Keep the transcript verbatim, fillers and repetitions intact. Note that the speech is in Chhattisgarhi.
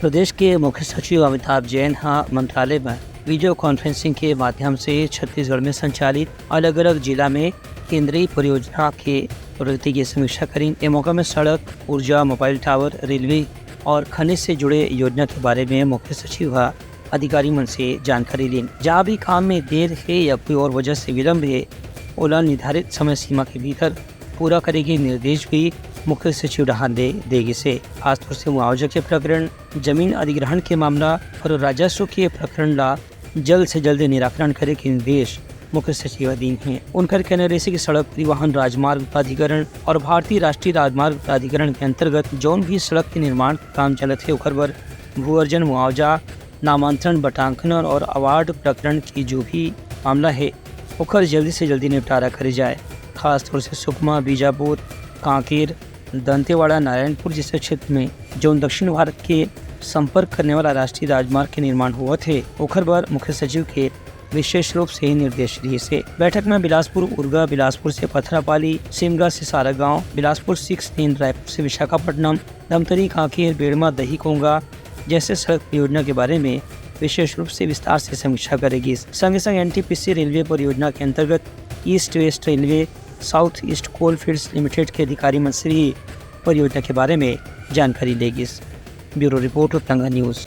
प्रदेश के मुख्य सचिव अमिताभ जैन ह मंत्रालय में वीडियो कॉन्फ्रेंसिंग के माध्यम से छत्तीसगढ़ में संचालित अलग-अलग जिला में केंद्रीय परियोजना के प्रगति की समीक्षा करीन। ए मौका में सड़क, ऊर्जा, मोबाइल टावर, रेलवे और खनिज से जुड़े योजना के बारे में मुख्य सचिव ह अधिकारी मन से जानकारी लीन। जहाँ भी काम में देर हे या कोई और वजह से विलंब हे, ओला निर्धारित समय सीमा के भीतर पूरा करे के निर्देश भी मुख्य सचिव डहार ले दे गिस हे। खासतौर से मुआवजा के प्रकरण, जमीन अधिग्रहण के मामला और राजस्व के प्रकरण ला जल्द से जल्द निराकरण करे के निर्देश मुख्य सचिव ह दीन हे। उनकर कहना रहिस कि सड़क परिवहन राजमार्ग प्राधिकरण और भारतीय राष्ट्रीय राजमार्ग प्राधिकरण के अंतर्गत जौन भी सड़क के निर्माण के काम चलत हे, ओकर बर भू अर्जन मुआवजा, नामांतरण, बटांकन और अवार्ड प्रकरण की जो भी मामला हे, ओकर जल्दी से जल्दी निपटारा करे जाए। खासतौर से सुकमा, बीजापुर, कांकेर, दंतेवाड़ा, नारायणपुर जैसे क्षेत्र में जौन दक्षिण भारत के संपर्क करने वाला राष्ट्रीय राजमार्ग के निर्माण होवत हे, ओखर बर मुख्य सचिव के विशेष रूप से निर्देश दिए से। बैठक में बिलासपुर उरगा, बिलासपुर से पथरापाली, सिमगा से सारागांव, बिलासपुर सिक्स लेन, रायपुर से विशाखापट्टनम, धमतरी, कांकेर, बेड़मा, दही कोंगा जैसे सड़क परियोजना के बारे में विशेष रूप से विस्तार से समीक्षा करे गिस। संगे संग एनटीपीसी रेलवे परियोजना के अंतर्गत east west railway south east coalfields limited के अधिकारी मन से भी परियोजना के बारे में जानकारी ले गिस। Bureau report, Uttanga news.